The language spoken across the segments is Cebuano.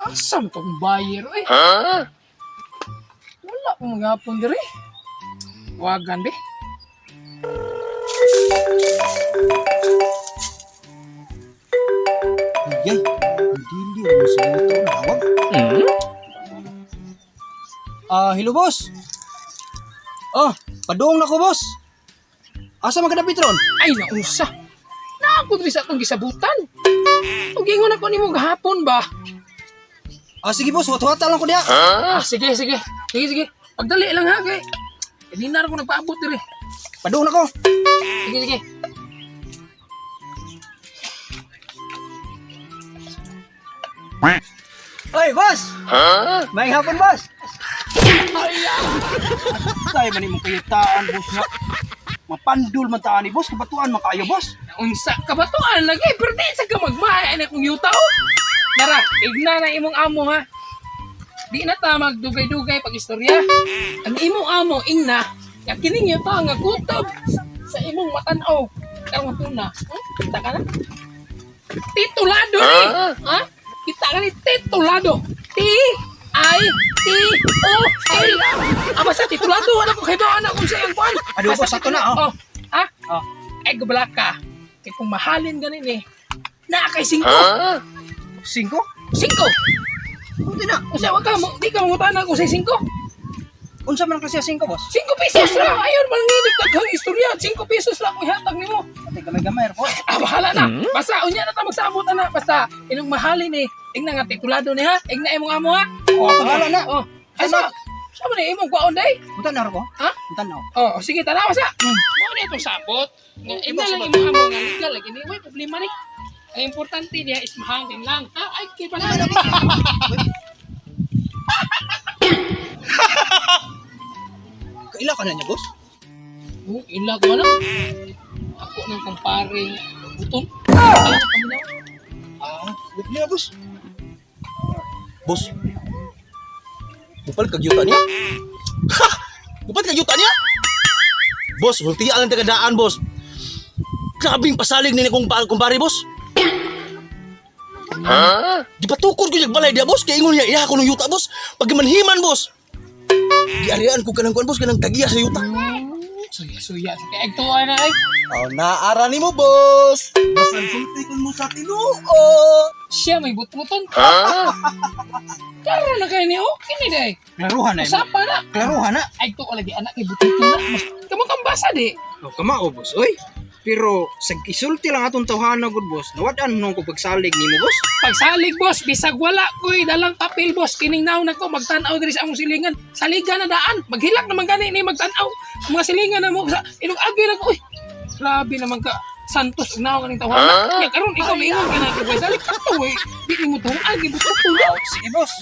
Asam tong buyer eh? Wala ko maghapon diri. Wagan be. Ayay, hindi mo sa ito nawag. Ah, hello, boss. Oh, padung na ko, boss. Asa man ka dapit ron? Ay, nausa. Naako diri sa atong gisabutan. Ug ingon ako nimo gahapon ba? Ah, sige boss, huwat-huwata lang ko diha. Ah, sige, sige. Sige, sige. Pagdali lang ha kay. Kanina ra ko nagpaabot diri. Padung na ko. Sige, sige. Oy, boss. May hapon, boss. Ay, man imong kayitaan, boss nga. Mapandul man taan ni boss, kabatuan man kaayo, boss. Unsa ka ba to? Ano lagi? Pero di sa ka magmahay na kung yuta oh. Nara, igna na imong amo ha. Di na ta magdugay-dugay pag istorya. Ang imong amo ingna, nga kining yuta nga kutob sa imong matanaw. Karong hapuna. Kita ka na? Titulado ni. Ha? Kita ka ni titulado. T I T O L. Ah, basta titulado wala ko kay ana kung sa iyang kuan. Ano, Basta boss, ato na, oh. Oh. Ha? Oh. Ay, gabala ka. Kaya kung mahalin ganin eh, naa kay singko. Singko? Singko! Kunti na. Usa, wag ka, di ka mangutana kung sa singko. Unsa man kasi singko, boss? 5 pesos ra! Ayun, manginig daghang istorya. 5 pesos ra kung ihatag nimo. Ate gamay-gamay ko. Ah, bahala na. Basta, unya na ta magsabot na. Basta, inong mahalin eh. Ingna nga, titulado ni ha. Ingna imong amo ha. Oh, bahala na. Oh. Ay, sa man eh, imong kwaon day? Unta na ko? Ha? Unta na. Oh, sige, tanawa sa. Mo na itong sabot. Nga, ingna lang imong amo nga legal. Lagi ni, way problema ni. Ang importante niya is mahangin lang. Ha? Ay, kay pala. Kaila ka na niya, boss? Oh, ila ko ano? Ako ng kumparing buton. Ay, kami na. Ah, wait niya, boss. Boss. Mupalit kag yuta niya? Ha! Mupalit kag yuta niya? Boss, hultian ang tagadaan, boss. Grabing pasalig ni kong kumpare, boss. Ha? Di patukod ko niya balay diya, boss. Kaya ingon niya, iya ko ng yuta, boss. Pagmanhiman, boss. Giarian ko kanang kuan, boss, kanang tagiya sa yuta. Suya, suya. Kaya agtuwa na ay. Oh, naara nimo, boss. Basan sulti kun mo sa tinuod. Siya may butbuton. Karon na kayo ni okay ni day. Klaruhan na. Usapa na. Klaruhan na. Ay to lagi anak kay butbuton na. Mas kamo kang basa di. Oh, kamao, boss, oy. Pero sa isulti lang atong tawhana gud, boss. Nawad-an nung ko pagsalig nimo, boss. Pagsalig boss, bisag wala koy dalang papel boss, kining naon nako magtan-aw diri sa among silingan. Saligan na daan, maghilak naman gani ni magtan-aw. Mga silingan na mo sa inog agi na ko. Uy, grabe naman ka. Santos ug naon kaning tawhana. Nya karon ikaw miingon ka na kay salig ka to eh. Di nimo tuong agi butbuton. Oh, sige, boss.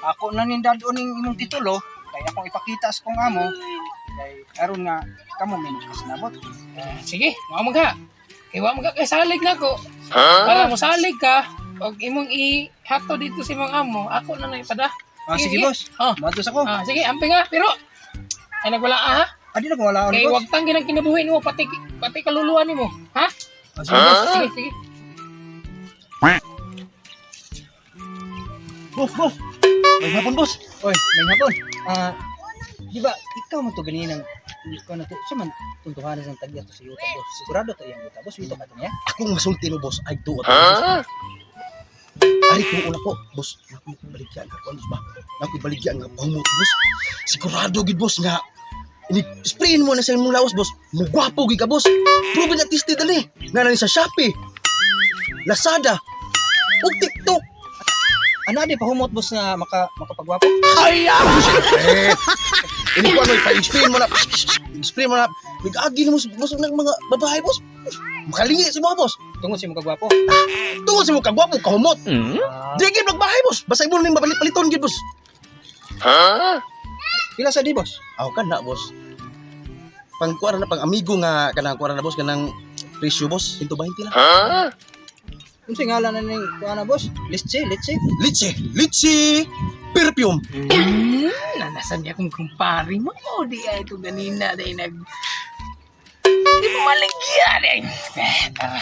Ako na ning dad-on ning imong titulo kay akong ipakita sa kong amo kay aron nga kamo may kasinabot. Sige, mao man ka. Kay wa man ka kay salig nako. Para mo salig ka, og imong ihato dito sa imong amo, ako na lang ipada. Ah, sige, boss. Oh. Matos ako. Ah, sige, amping ha. Pero ay nagwala ka ha. Adi na ko wala Kay boss. wag tang ginang kinabuhi nimo pati pati kaluluwa nimo, ha? Ah, sige, boss. Sige, sige. Boss, boss. May hapon, boss. Oy, may hapon. Ah, di ba ikaw mo to ganinang ikaw na to sa man tuntuhanan sang tagya to sa yuta, boss. Sigurado to iyang yuta, boss. Yuta ka to niya. Akong masulti no, boss. Ay, tuot. Ha? Ay, tuon ako, boss. Naku, baligyan ka boss ba? Naku, baligyan nga pamut, boss. Sigurado gid, boss, nga ini sprayin mo na sa imong lawas, boss. Mugwapo gid ka, boss. Proven na tested ani. Nga na ni sa Shopee, Lazada, ug TikTok. Ano di pahumot, boss, nga makapagwapo? Ay, ah! Eh, ini ko ano, pa-explain mo na. Explain mo na. Nag-agi na mo, boss, ng mga babae, boss. Makalingi sa mga boss. Tungod sa imong kagwapo. Tungod sa mo kagwapo, kahumot. Ah, Di gid magbahay, boss. Basta imo ning mapalit-paliton gid, boss. pila sa di, boss? Aw ka na, boss. Pang kuara na pang amigo nga kanang kuara na, boss, kanang presyo, boss, 120 lang. Unsa ngalan na ning kuan na, boss? Litsi, litsi. Litsi, litsi perfume. Nanasan niya kung kumpare mo. Oh, di ay ito ganina. Di nag... Di mo maligyan eh. Eh, tara.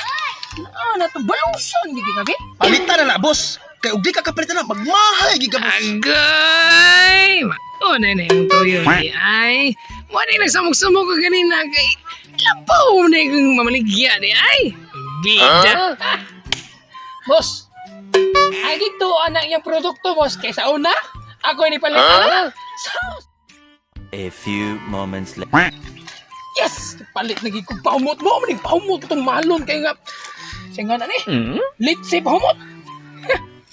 Ah, na to balusan gid ka be. Palitan na na, boss. Kay og di ka kapalitan na, magmahay gid ka, boss. Agay! Oh, na na yung tuyo di ay. Wala na samok-samok ka ganina kay labaw na yung mamaligya di ay. Bida. Boss, ay dito anak yung produkto, boss. Kaysa una, ako ni palit. Huh? A few moments later. Yes! Palit na gid ko paumot mo. Manig paumot itong malon kay nga. Siya nga na ni. Litsi paumot.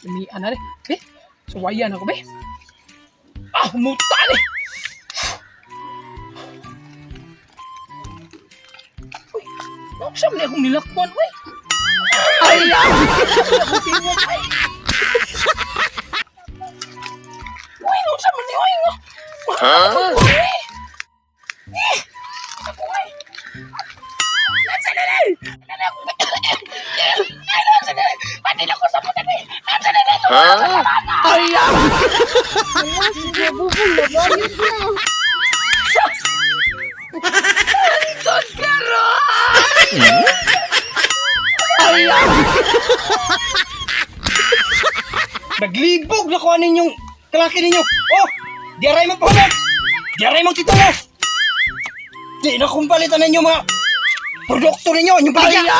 Lumian na ni. Eh, suwayan ako be. Ah, humuta ni. Uy, nausap ni akong nilakwan, uy. Ay, ah! Uy, nausap man ni, uy, nga. Huh? Eh, ako, uy. Nasa na ni! Nasa ako. Ay, nasa na ni! Pati na ko sa puta ni! Nasa na ni! Ay, ah! Anton karon! Naglibog na kuan ninyong kalaki ninyo. Oh, diaray mo pamot. Diaray mo titulo. Di na kung palitan ninyo mga produkto ninyo, inyong baligya.